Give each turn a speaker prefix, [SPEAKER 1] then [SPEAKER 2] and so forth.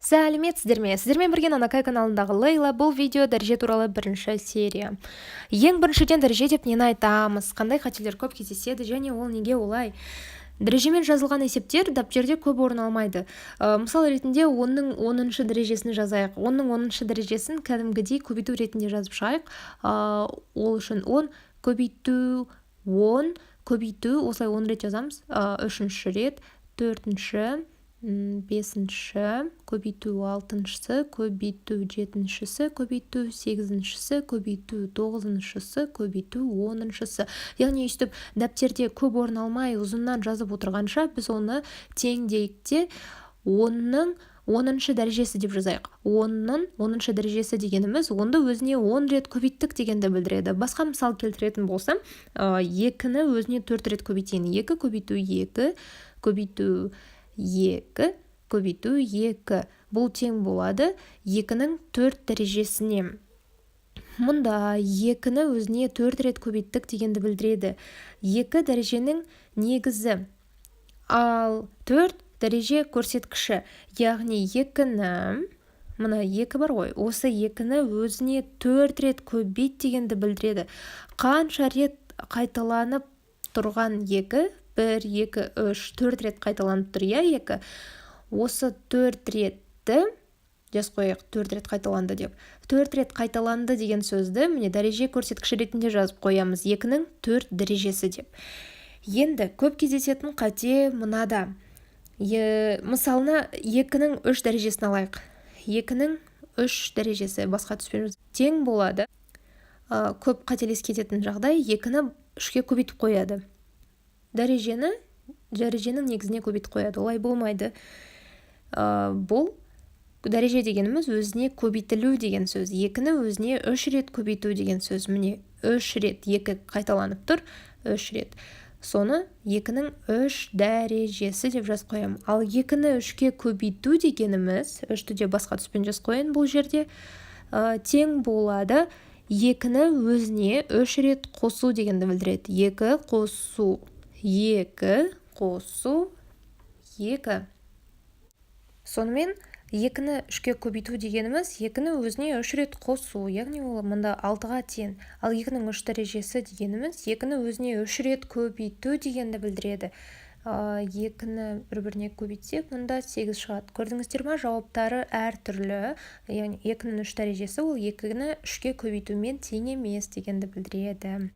[SPEAKER 1] Сәлеметсіздер ме? Сіздермен бірге Нанакай каналындағы Лейла. Бұл видео дәреже туралы бірінші серия. Ең біріншіден, дәреже деп нені айтамыз, қандай қателер көп кездеседі және ол неге олай? Дәрежемен жазылған есептер дәптерде көп орын алмайды. Мысал ретінде 10-ның 10-шы дәрежесін жазайық. 10-ның 10-шы дәрежесін кәдімгідей көбейту ретінде жазып шығайық. Ол үшін 10 көбейту 10 көбейту, осылай 10 рет жазамыз. Үшінші рет, төртінші, бесінші, көбейту алтыншысы, көбейту жетіншісі, көбейту сегізіншісі, көбейту тоғызыншысы, көбейту 10-шысы. Яғни өйстіп дәптерде көп орын алмай, ұзыннан жазып отырғанша, біз оны теңдейік те, 10-ның 10-шы дәрежесі деп жазайық. 10-ның 10-шы дәрежесі дегеніміз 10-ды өзіне 10 рет көбейттік дегенді білдіреді. Басқа мысал келтіретін болсам, 2-ні өзіне 4 рет көбейтейін. 2 көбейту 2 көбейту 2 көбейту 2. Бұл тең болады 2-нің 4 дәрежесіне. Мұнда 2-ні өзіне 4 рет көбейттік дегенді білдіреді. 2 дәреженің негізі, ал 4 дәреже көрсеткіші. Яғни 2-ні, мына 2 бар ғой, осы 2-ні өзіне 4 рет көбейт дегенді білдіреді. Қанша рет қайталанып тұрған 2? 1, 2, 3, 4 рет қайталанып тұр, иә, 2. Осы 4 ретті жазып қояйық, 4 рет қайталанды деп. 4 рет қайталанды деген сөзді міне дәреже көрсеткіші ретінде жазып қоямыз. 2-нің 4 дәрежесі деп. Енді көп кездесетін қате мынада. Мысалына 2-нің 3 дәрежесін алайық. 2-нің 3 дәрежесі басқа түспен тең болады. Көп қателесіп кететін жағдай: 2-ні 3-ке көбейтіп қояды. Дәрежені дәреженің негізіне көбейтіп қояды. Олай болмайды. Бұл дәреже дегеніміз өзіне көбейтілу деген сөз. 2-ні өзіне 3 рет көбейту деген сөз. Міне, 3 рет 2 қайталанып тұр, 3 рет. Соны 2-нің 3 дәрежесі деп жазып қоямын. Ал 2-ні 3-ке көбейту дегеніміз, 3-ті де басқа түспен жазып қояйын бұл жерде, тең болады 2-ні өзіне 3 рет қосу дегенді білдіреді. 2 қосу 2 қосу 2. Сонымен, 2-ні 3-ке көбейту дегеніміз 2-ні өзіне 3 рет қосу, яғни ол мында 6-ға тең. Ал 2-нің 3 дәрежесі дегеніміз 2-ні өзіне 3 рет көбейту дегенді білдіреді. 2-ні бір-біріне көбейтсек, мұнда 8 шығады. Көрдіңіздер ма, жауаптары әртүрлі. Яғни 2-нің 3 дәрежесі ол 2-ні 3-ке көбейтумен тең емес дегенді білдіреді.